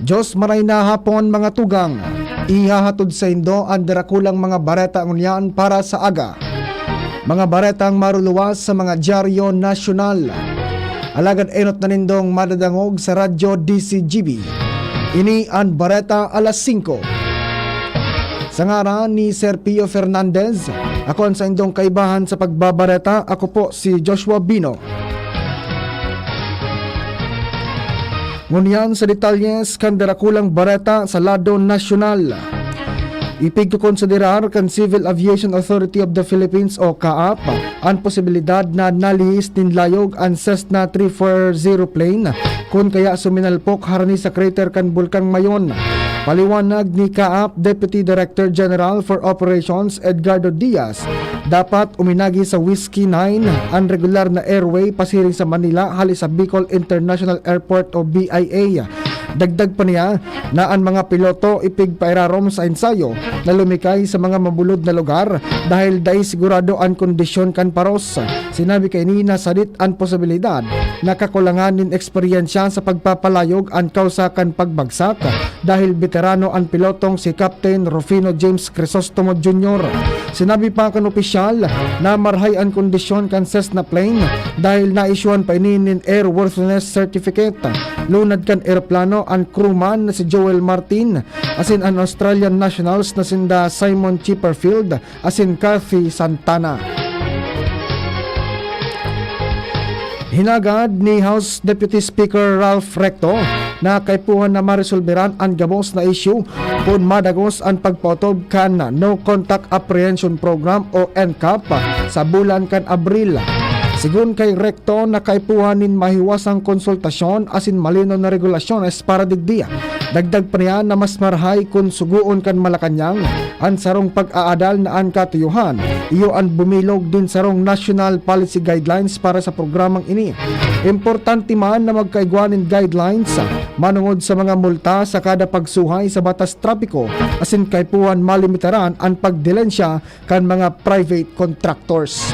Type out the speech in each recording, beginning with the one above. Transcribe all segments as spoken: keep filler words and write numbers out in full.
Diyos maray na hapon, mga tugang. Ihahatod saindo an darakulang mga bareta ngunyan para sa aga. Mga baretang maruluwas sa mga dyaryo nasyonal. Alagad enot na nindong madadangog sa Radyo D C G B. Ini an Bareta Alas Singko. Sa ngaran ni Sir Pio Fernandez, ako an saindong kaibahan sa pagbabareta. Ako po si Joshua Bino. Ngunyan sa detalyes kan darakulang bareta sa lado nasyonal. Ipigkokonsiderar kan Civil Aviation Authority of the Philippines o CAAP an posibilidad na nalihis nin layog an Cessna three four zero plane kun kaya suminalpok harani sa crater kan Bulkang Mayon. Paliwanag ni CAAP Deputy Director General for Operations Edgardo Diaz, dapat uminagi sa Whiskey nine an regular na airway pasiring sa Manila hali sa Bicol International Airport o B I A. Dagdag pa niya na an mga piloto ipigpairarom sa ensayo na lumikay sa mga mabulod na lugar dahil dai sigurado an kondisyon kan paros. Sinabi kaini na sadit an posibilidad na kakulangan nin eksperyensya sa pagpapalayog an kawsa kan pagbagsak dahil beterano an pilotong si Captain Rufino James Crisostomo Junior. Sinabi pa kan opisyal na marhay an kondisyon kan Cessna plane dahil naisyuhan pa ini nin airworthiness certificate. Lunad kan eroplano an crewman na si Joel Martin asin an Australian nationals na sinda Simon Chipperfield asin Cathy Santana. Hinagad ni House Deputy Speaker Ralph Recto na kaipuhan na maresolberan an gabos na isyu kun madagos an pagpaotob kan No-Contact Apprehension Program o NCAP sa bulan kan Abril. Sigon kay Recto, na kaipuhan nin mahiwasang konsultasyon asin malinaw na regulasyones para digdi. Dagdag pa niya na mas marahay kun sugoon kan Malacañang an sarong pag-aadal na an katuyohan iyo an bumilog din sarong national policy guidelines para sa programang ini. Importante man na magkaigwa nin guidelines manongod sa mga multa sa kada pagsuhay sa batas trapiko asin kaipuhan malimitaran an pagdilensya kan mga private contractors.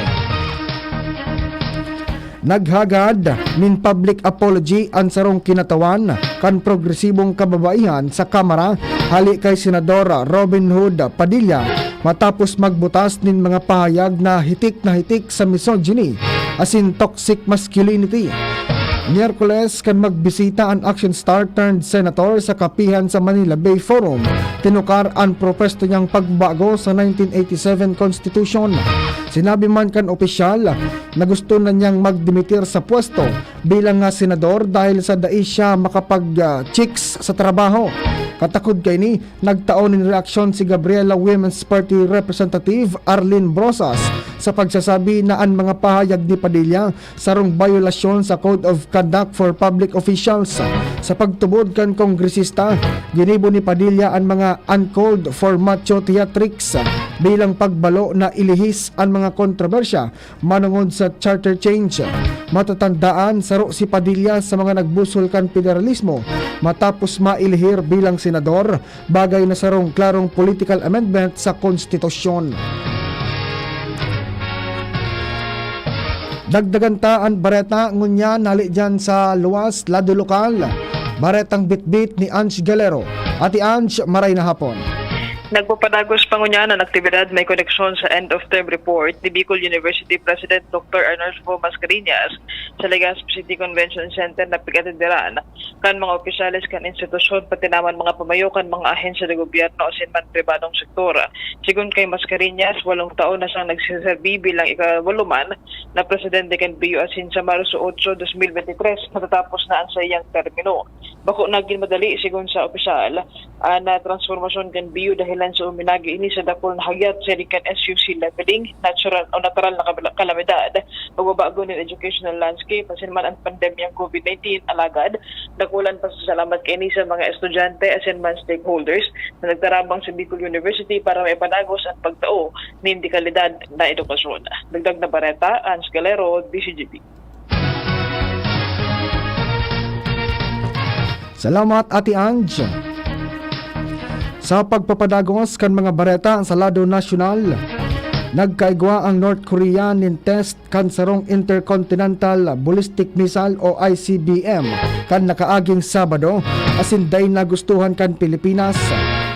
Naghagad nin public apology an sarong kinatawan kan progresibong kababaihan sa Kamara hali kay Senador Robin Hood Padilla matapos magbutas nin mga pahayag na hitik na hitik sa misogyny asin toxic masculinity. Miyerkules kan magbisita an action star turned senator sa kapihan sa Manila Bay Forum, tinukar an propuesto niyang pagbago sa nineteen eighty-seven Constitution. Sinabi man kan opisyal na gusto na niyang magdimitir sa pwesto bilang nga senador dahil sa dai siya makapag-chicks sa trabaho. Katakod kaini, nagtao nin reaksyon si Gabriela Women's Party Representative Arlene Brosas sa pagsasabi na an mga pahayag ni Padilla sarong bayolasyon sa Code of Conduct for Public Officials. Sa pagtubod kan kongresista, ginibo ni Padilla an mga uncalled for macho theatrics bilang pagbalo na ilihis an mga kontrobersya manongod sa charter change. Matatandaan, saro si Padilla sa mga nagbusol kan federalismo matapos mailihir bilang senador, bagay na sarong klarong political amendment sa konstitusyon. Dagdagan ta an bareta ngunyan hali diyan sa luwas, lado lokal. Baretang bitbit ni Ange Galero. Ate Ange, maray na hapon. Nagpapadagos pa ngunyan an aktibidad may koneksyon sa end-of-term report ni Bicol University President Doctor Arnulfo Mascarenhas sa Legazpi City Convention Center na pag-atenderan kan mga opisyales kan institusyon, pati naman mga pamayo kan mga ahensya de gobyerno asin man pribadong sektor. Sigon kay Mascarenhas, walong taon na siyang nagseserbi bilang ikawalo man na presidente kan B U asin sa Marso otso, dos mil bente tres, matatapos na an saiyang termino. Bako nagin madali, sigon sa opisyal, an, ah, transformasyon kan B U dahelan sa uminagi ini sa dakul na hagyat, siring kan S U C leveling, natural o natural na kabala-, kalamidad, pagbabago nin educational landscape, asin man an pandemyang COVID nineteen. Alagad, dakulan pasasalamat kaini sa mga estudyante asin man stakeholders na nagtarabang sa Bicol University para maipadagos an pagtao nin dekalidad na edukasyon. Dagdag na bareta, Ange Galero, D C G B. Salamat, Ate Ange. Sa pagpapadagos kan mga bareta sa lado nasyonal, Nagkaigwa ang North Korea nin test kan sarong intercontinental ballistic missile o I C B M kan nakaaging Sabado, asin dai nagustuhan kan Pilipinas.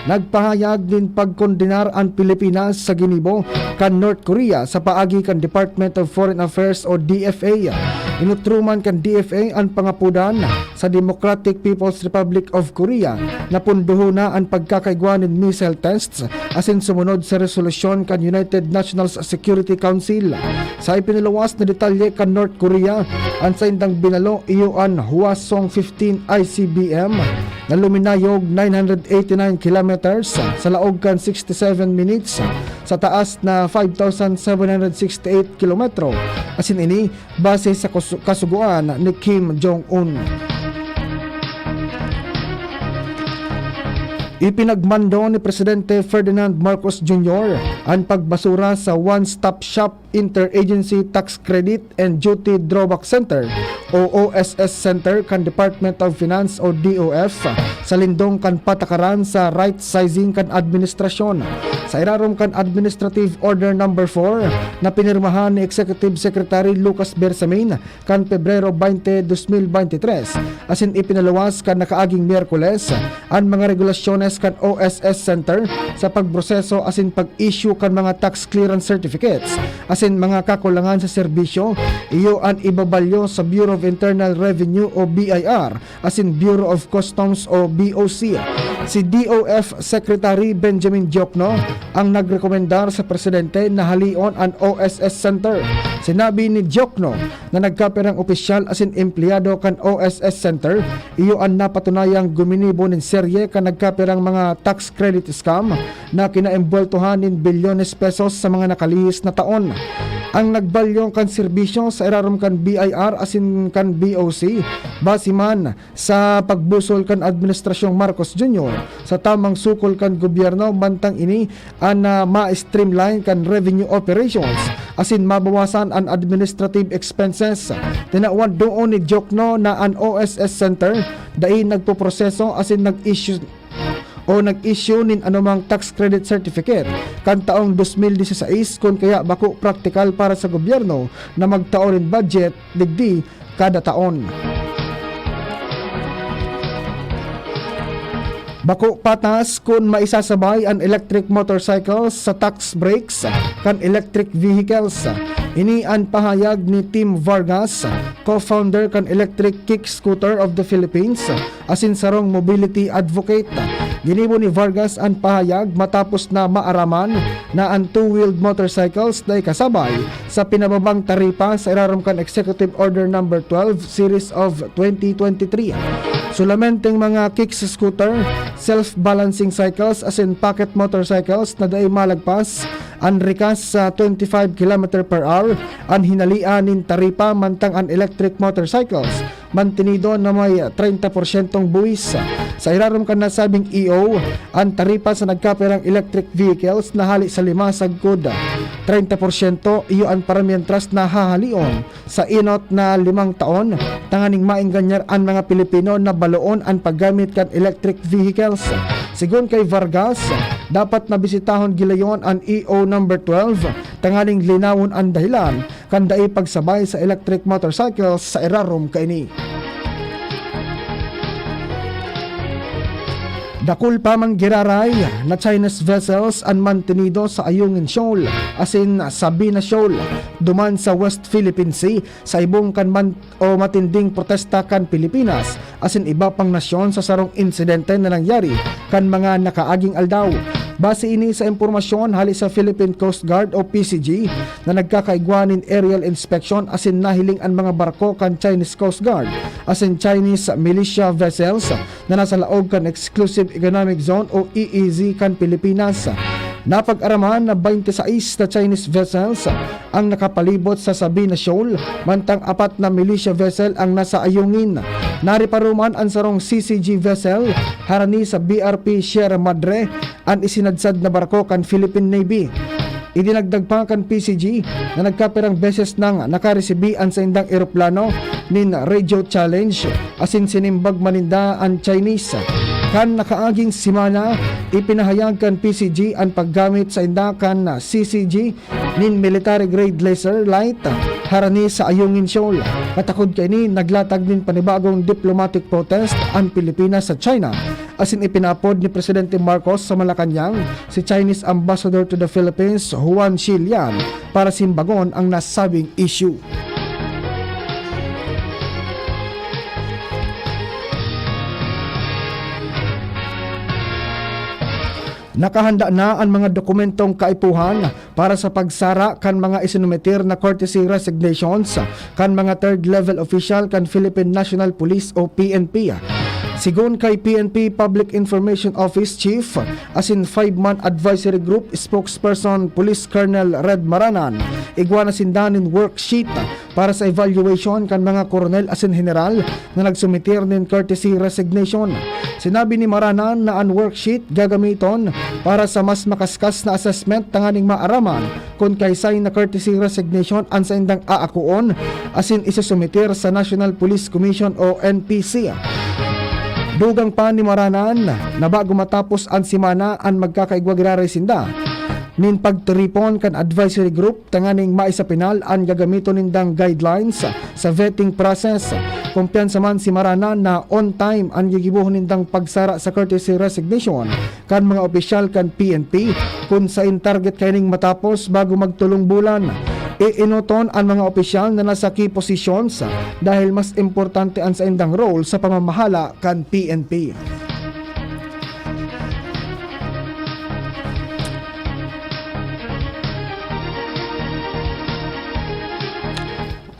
Nagpahayag nin pagkondenar an Pilipinas sa ginibo kan North Korea sa paagi kan Department of Foreign Affairs o D F A. Inutro man kan D F A an pangapodan sa Democratic People's Republic of Korea na pundohon na an pagkakaigwa nin missile tests asin sumunod sa resolusyon kan United Nations Security Council. Sa ipinaluwas na detalye kan North Korea, an saindang binalo iyo an Hwasong fifteen I C B M na luminayog nine hundred eighty-nine kilometers sa laog kan sixty-seven minutes sa taas na five thousand seven hundred sixty-eight kilometro, asin ini base sa kus-, kasugoan ni Kim Jong-un. Ipinagmando ni Presidente Ferdinand Marcos Junior an pagbasura sa One-Stop Shop Interagency Tax Credit and Duty Drawback Center o O S S Center kan Department of Finance o D O F sa lindong kan patakaran sa right sizing kan administrasyon. Sa irarom kan Administrative Order Number four na pinirmahan ni Executive Secretary Lucas Bersamin, kan Pebrero twenty, dos mil beintitres, asin ipinaluwas kan nakaaging Miyerkules an mga regulasyones kan O S S Center sa pagproseso asin pag-issue kan mga tax clearance certificates asin mga kakulangan sa serbisyo. Iyo an ibabalyo sa Bureau of Internal Revenue o B I R asin Bureau of Customs o B O C. Si D O F Secretary Benjamin Diokno ang nagrekomendar sa presidente na halion an O S S Center. Sinabi ni Diokno na nagkapirang opisyal asin empleyado kan O S S Center iyo an napatunayang guminibo nin serye kan nagkapirang mga tax credit scam na kinaembweltohan nin bilyones pesos sa mga nakalihis na taon. Ang nagbalyo kan serbisyo sa irarom kan B I R asin kan B O C, base man sa pagbusol kan Administrasyong Marcos Junior sa tamang sukol kan gobyerno, mantang ini an, ah, ma-streamline kan revenue operations asin mabawasan an administrative expenses. Tinawan duon ni Diokno na an O S S Center dai nagpoproseso asin nag-issue o nag-issue nin anumang tax credit certificate kan taong dos mil diseseis, kun kaya bako praktikal para sa gobyerno na magtao nin budget digdi kada taon. Bako patas kun maisasabay an electric motorcycles sa tax breaks kan electric vehicles. Ini an pahayag ni Tim Vargas, co-founder kan Electric Kick Scooter of the Philippines, asin sarong mobility advocate. Ginibo ni Vargas an pahayag matapos na maaraman na an two-wheeled motorcycles dai kasabay sa pinababang taripa sa irarom kan Executive Order Number twelve Series of twenty twenty-three. Solamenteng mga kick scooter, self-balancing cycles asin pocket motorcycles na dai malagpas an rikas sa twenty-five kilometer per hour an hinalian nin taripa, mantang an electric motorcycles mantinido na may treinta porsyentong buwis. Sa irarom kan nasabing E O, an taripa sa nagkapirang electric vehicles na hali sa lima sagkod treinta porsyento, iyo an paramientras na hahalion sa enot na limang taon, tanganing maenganyar an mga Pilipino na baloon an paggamit kan electric vehicles. Sigon kay Vargas, dapat na bisitahon gilayon an E O number twelve, tanganing linawon an dahilan kan dai pagsabay sa electric motorcycles sa irarom kaini. Dakul pa man giraray na Chinese vessels an mantinido sa Ayungin Shoal asin Sabina Shoal, duman sa West Philippine Sea, sa ibong kan man o matinding protesta kan Pilipinas asin iba pang nasyon sa sarong insidente na nangyari kan mga nakaaging aldaw. Base ini sa impormasyon hali sa Philippine Coast Guard o P C G na nagkakaigwa nin aerial inspection asin nahiling an mga barko kan Chinese Coast Guard asin Chinese militia vessels na nasa laog kan Exclusive Economic Zone o E E Z kan Pilipinas. Napag-araman na twenty-six na Chinese vessels ang nakapalibot sa Sabina Shoal, mantang apat na militia vessel ang nasa Ayungin. Nariparuman an sarong C C G vessel harani sa B R P Sierra Madre, an isinadsad na barko kan Philippine Navy. Idinagdag pa kan P C G na nagkapirang beses nang nakaresibi an saindang eroplano nin radio challenge asin sinimbag man ninda an Chinese. Kan nakaaging semana, ipinahayag kan P C G an paggamit sainda kan C C G nin military grade laser light harani sa Ayungin Shoal. Katakod kaini, naglatag nin panibagong diplomatic protest an Pilipinas sa China, asin ipinaapod ni Presidente Marcos sa Malacañang si Chinese Ambassador to the Philippines, Juan Shi Lian, para simbagon ang nasabing issue. Nakahanda na an mga dokumentong kaipuhan para sa pagsara kan mga isinumeter na courtesy resignations kan mga third level official kan Philippine National Police o P N P. Sigon kay P N P Public Information Office Chief asin five-man advisory group spokesperson Police Colonel Red Maranan, igwa na sinda nin worksheet para sa evaluation kan mga koronel asin heneral na nagsumeter nin courtesy resignation. Sinabi ni Maranan na an worksheet gagamiton para sa mas makaskas na assessment tanganing maaraman kun kaisay na courtesy resignation an saindang aakoon asin isusumeter sa National Police Commission o N P C. Dugang pa ni Maranan na bago matapos an semana an magkakaigwa giraray sinda nin pagtiripon kan advisory group tanganing maisapinal an gagamiton nindang guidelines sa vetting process. Kumpiyansa man si Maranan na on time an gigibohon nindang pagsara sa courtesy resignation kan mga opisyal kan P N P, kun sain target kaining matapos bago magtolong bulan. Iinoton an mga opisyal na nasa key positions dahil mas importante an saindang role sa pamamahala kan P N P.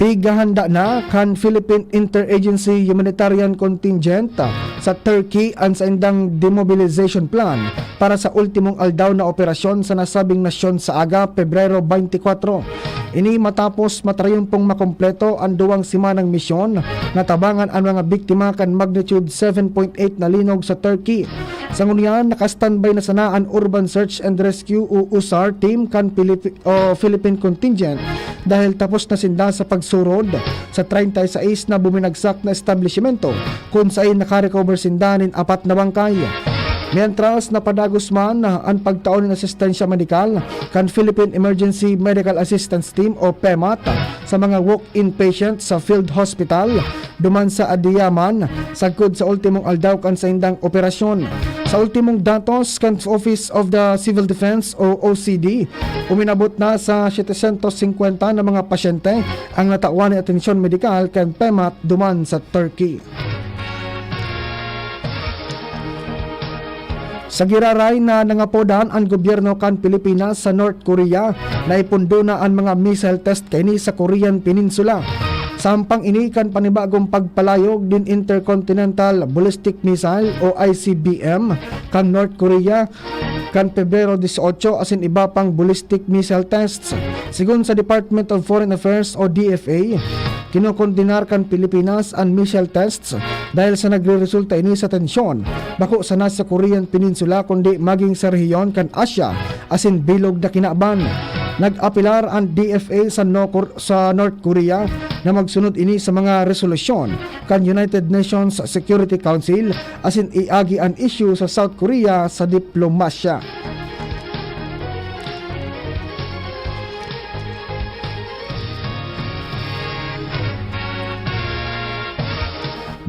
Pighahanda na kan Philippine Interagency Humanitarian Contingent sa Turkey an saindang demobilization plan para sa ultimong aldaw na operasyon sa nasabing nasyon sa aga, Pebrero twenty-four. Ini matapos matrayumpong makompleto an duwang semanang misyon na tabangan an mga biktima kan magnitude seven point eight na linog sa Turkey. Sa ngunyan, naka-standby na sana an Urban Search and Rescue o USAR team kan Pilip-, o Philippine contingent dahil tapos na sinda sa pagsurod sa treinta y seis na buminagsak na establishmento, kun sain nakarecover sinda nin apat na bangkay. Mientras, napadagos man an pagtao nin asistensya medikal kan Philippine Emergency Medical Assistance Team o PEMAT sa mga walk-in patient sa field hospital duman sa Adiyaman, sagkod sa ultimong aldaw kan saindang operasyon. Sa ultimong datos kan Office of the Civil Defense o O C D, uminabot na sa setecientos singkwenta na mga pasyente ang natawan nin atensyon medikal kan PEMAT duman sa Turkey. Sa giraray na nangapodan an gobyerno kan Pilipinas sa North Korea, naipundo na an mga missile test kaini sa Korean Peninsula. Sa hampang ini kan panibagong pagpalayog nin Intercontinental Ballistic Missile o I C B M kan North Korea kan Pebrero dieciocho asin iba pang ballistic missile tests. Sigon sa Department of Foreign Affairs o D F A, kinokondenar kan Pilipinas an missile tests dahil sa nagreresulta ini sa tensyon bako sana sa Korean Peninsula kundi maging sa rehiyon kan Asia asin bilog na kinaban. Nag-apelar an D F A sa Nokor-, sa North Korea na magsunod ini sa mga resolusyon kan United Nations Security Council asin iagi an isyu sa South Korea sa diplomasya.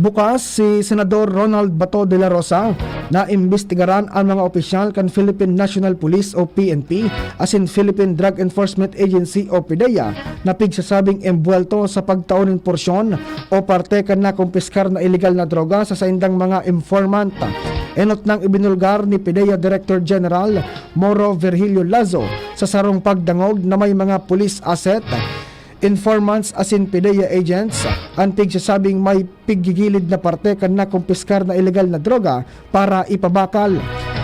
Bukas, si Senador Ronald Bato de la Rosa na imbestigaran an mga opisyal kan Philippine National Police o P N P asin Philippine Drug Enforcement Agency o PDEA na pigsasabing embuwelto sa pagtao nin porsyon o parte kan nakumpiskar na ilegal na droga sa saindang mga informant. Enot nang ibinulgar ni PDEA Director General Moro Virgilio Lazo sa sarong pagdangog na may mga police asset, informants asin PDEA agents an pigsasabing may piggigilid na parte kan nakumpiskar na ilegal na droga para ipabakal.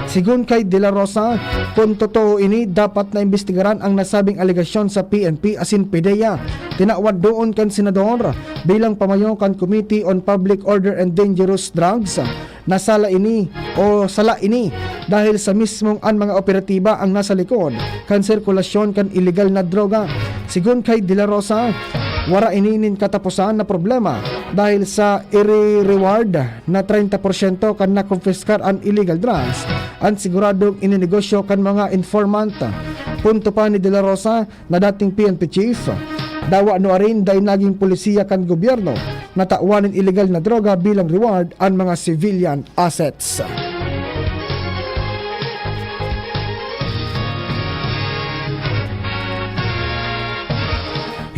Sigon kay De La Rosa, kun totoo ini, dapat na imbestigaran ang nasabing alegasyon sa P N P asin PDEA. Tinawan doon kan senador bilang pamayo kan Committee on Public Order and Dangerous Drugs na sala ini o sala ini dahil sa mismong an mga operatiba ang nasa likod kan sirkulasyon kan ilegal na droga. Sigon kay De La Rosa, wara ini nin kataposan na problema dahil sa ire-reward na treinta porsyento kan nakumpiskar an illegal drugs an siguradong ininegosyo kan mga informant. Punto pa ni De La Rosa na dating P N P chief, dawa nuarin dai naging polisiya kan gobyerno na tawan nin illegal na droga bilang reward an mga civilian assets.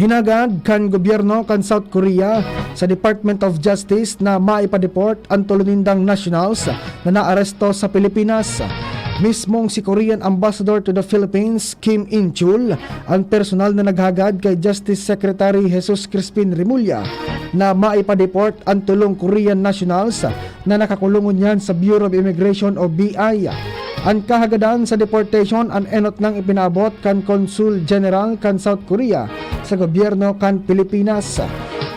Hinagad kan gobyerno kan South Korea sa Department of Justice na maipa-deport an tulo nindang nationals na naaresto sa Pilipinas. Mismong si Korean Ambassador to the Philippines, Kim In-chul, an personal na naghagad kay Justice Secretary Jesus Crispin Remulla na maipa-deport an tulong Korean nationals na nakakulong ngunyan sa Bureau of Immigration o B I. An kahagadan sa deportation an enot nang ipinaabot kan Consul General kan South Korea sa gobyerno kan Pilipinas.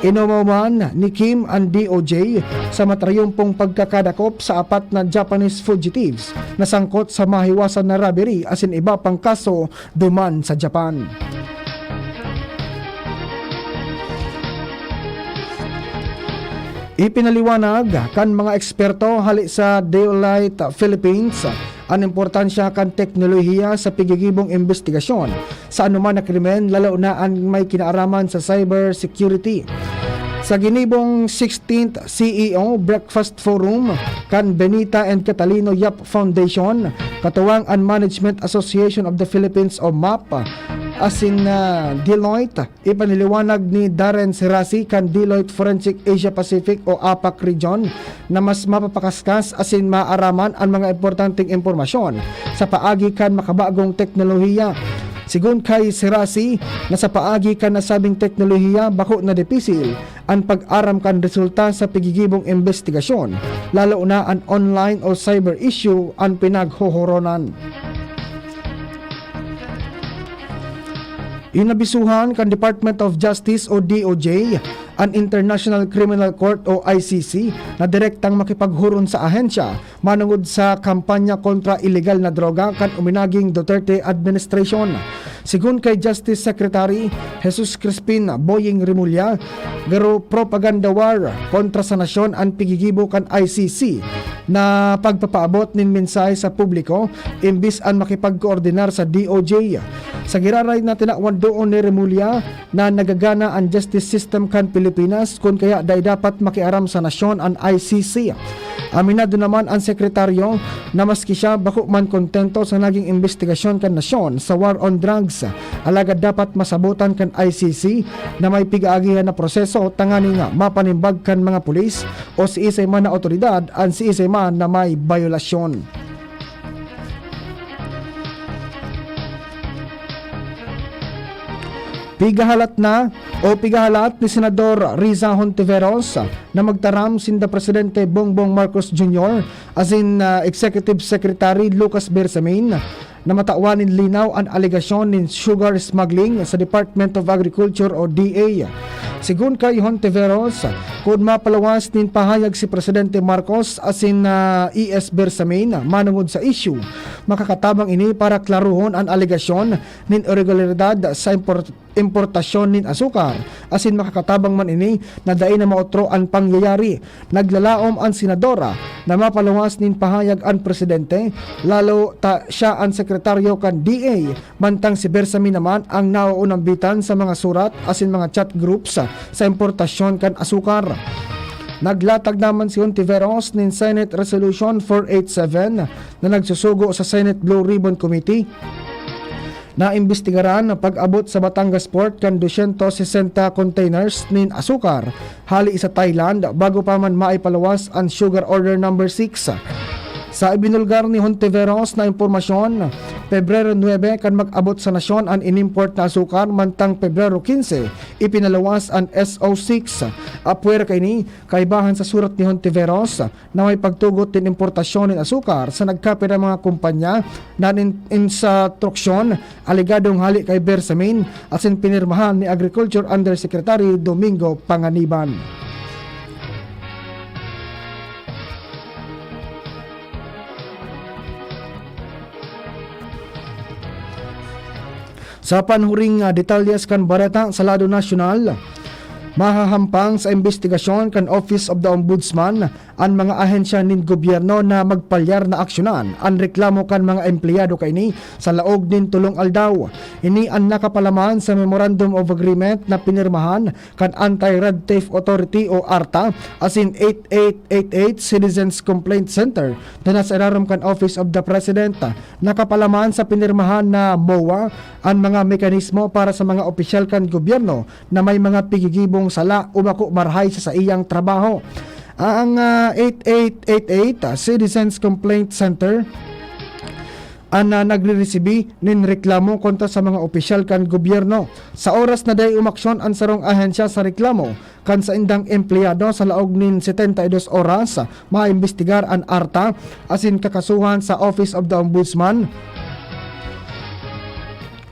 Inomawan ni Kim an D O J sa matrayumpong pagkakadakop sa apat na Japanese fugitives na sangkot sa mahiwasan na robbery asin iba pang kaso duman sa Japan. Ipinaliwanag kan mga eksperto hali sa Deloitte Philippines an importansya kan teknolohiya sa pigigibong imbestigasyon sa anoman na krimen, lalo na an may kinaaraman sa cyber security. Sa ginibong sixteenth C E O Breakfast Forum kan Benita and Catalino Yap Foundation, katuwang an Management Association of the Philippines o map, asin, ah, Deloitte, ipaniliwanag ni Darren Serasi kan Deloitte Forensic Asia Pacific o apac Region na mas mapapakaskas asin maaaraman an mga importanteng impormasyon sa paagi kan makabagong teknolohiya. Sigon kay Serasi na sa paagi kan nasabing teknolohiya, bako na dipisil an pag-aram kan resulta sa pigigibong imbestigasyon, lalo na an online o cyber issue an pinaghorohonan. Inabisuhan kan Department of Justice o D O J an International Criminal Court o I C C na direktang makipaghuron sa ahensya manongod sa kampanya kontra ilegal na droga kan uminaging Duterte administration. Sigon kay Justice Secretary Jesus Crispin Boying Remulla, garo propaganda war kontra sa nasyon an pigigibo kan I C C na pagpapaabot nin mensahe sa publiko imbis an makipagkoordinar sa D O J. Sa giraray na tinawan doon ni Remulla na nagagana an justice system kan Pilipinas, kun kaya dai dapat makiaram sa nasyon an I C C. Aminado naman an sekretaryo na maski siya bako man kontento sa naging imbestigasyon kan nasyon sa war on drugs, alagad dapat masabotan kan I C C na may pig-aagihan na proseso tanganing mapanimbag kan mga pulis o siisay man na awtoridad an siisay man na may bayolasyon. Pigahalat na o pigahalat ni Senador Riza Hontiveros na magtaram sinda Presidente Bongbong Marcos Junior asin, ah, Executive Secretary Lucas Bersamin na matawan nin linaw an alegasyon nin sugar smuggling sa Department of Agriculture o D A. Sigon kay Hontiveros, kun mapaluwas nin pahayag si Presidente Marcos asin, ah, E S Bersamin manongod sa issue, makakatabang ini para klarohon an alegasyon nin iregularidad sa impor-, importasyon nin asukar, asin makakatabang man ini na dai na maotro an pangyayari. Naglalaom an senadora na mapaluwas nin pahayag an presidente, lalo ta siya an sekretaryo kan D A, mantang si Bersamin naman ang nauunambitan sa mga surat asin mga chat groups sa importasyon kan asukar. Naglatag naman si Hontiveros nin Senate Resolution four eight seven na nagsusugo sa Senate Blue Ribbon Committee na imbestigaran an pag-abot sa Batangas Port kan dosyentos sesenta containers nin asukar hali sa Thailand bago pa man maipaluwas an Sugar Order Number Six. Sa ibinulgar ni Hontiveros na impormasyon, Pebrero nuebe kan mag-abot sa nasyon an inimport na asukar, mantang Pebrero quince ipinaluwas an S O six. Apwera kaini, kaibahan sa surat ni Hontiveros, na may pagtugot nin importasyon nin asukar sa nagkapirang mga kumpanya na nin instruksyon alegadong hali kay Bersamin asin pinirmahan ni Agriculture Undersecretary Domingo Panganiban. Sa panhuring, ah, detalyes kan bareta sa lado nasyonal, Mahahampang sa imbestigasyon kan Office of the Ombudsman an mga ahensya nin gobyerno na magpalyar na aksyonan an reklamo kan mga empleyado kaini sa laog nin tolong aldaw. Ini an nakapalaman sa Memorandum of Agreement na pinirmahan kan Anti-Red Tape Authority o ARTA asin eight eight eight eight Citizens Complaint Center na nasa irarom kan Office of the President. Nakapalaman sa pinirmahan na MOA an mga mekanismo para sa mga opisyal kan gobyerno na may mga pigigibong sala o bako marahay sa saiyang trabaho. Ang, ah, eight eight eight eight, ah, Citizens Complaint Center an, ah, nagre-resibi nin reklamo kontra sa mga opisyal kan gobyerno. Sa oras na dai umaksyon an sarong ahensya sa reklamo kan saindang empleyado sa laog nin setenta y dos oras, maimbestigar an ARTA asin kakasuhan sa Office of the Ombudsman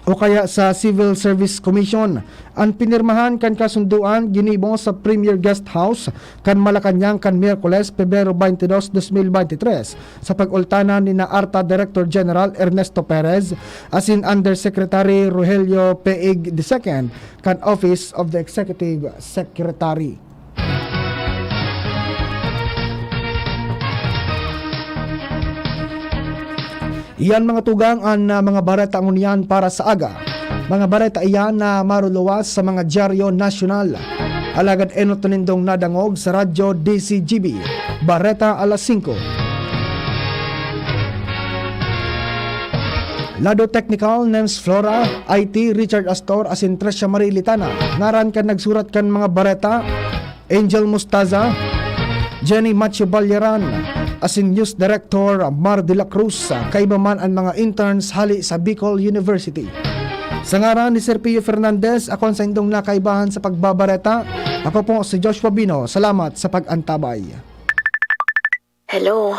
o kaya sa Civil Service Commission. An pinirmahan kan kasundoan ginibo sa Premier Guest House kan Malacañang kan Miyerkules, Pebrero twenty-two, twenty twenty-three, sa pag-ultanan ni na ARTA Director General Ernesto Perez asin Undersecretary Rogelio Peig the second kan Office of the Executive Secretary. Iyan mga tugang an, ah, mga bareta ngunyan para sa aga. Mga bareta iyan na maruluwas sa mga dyaryo nasyonal. Alagad enot na nindong nadangog sa Radyo D C G B. Bareta alas singko. Lado teknikal, Nems Flora, I T, Richard Astor, asin Tresha Marie Litana. Ngaran kan nagsurat kan mga bareta, Angel Mostaza, Jenny Macho Balyaran, asin News Director Mar de la Cruz. Kaiba man an mga interns hali sa Bicol University. Sa ngaran ni Sir Pio Fernandez, ako an saindong nakaibahan sa pagbabareta. Ako po si Joshua Bino. Salamat sa pag-antabay. Hello,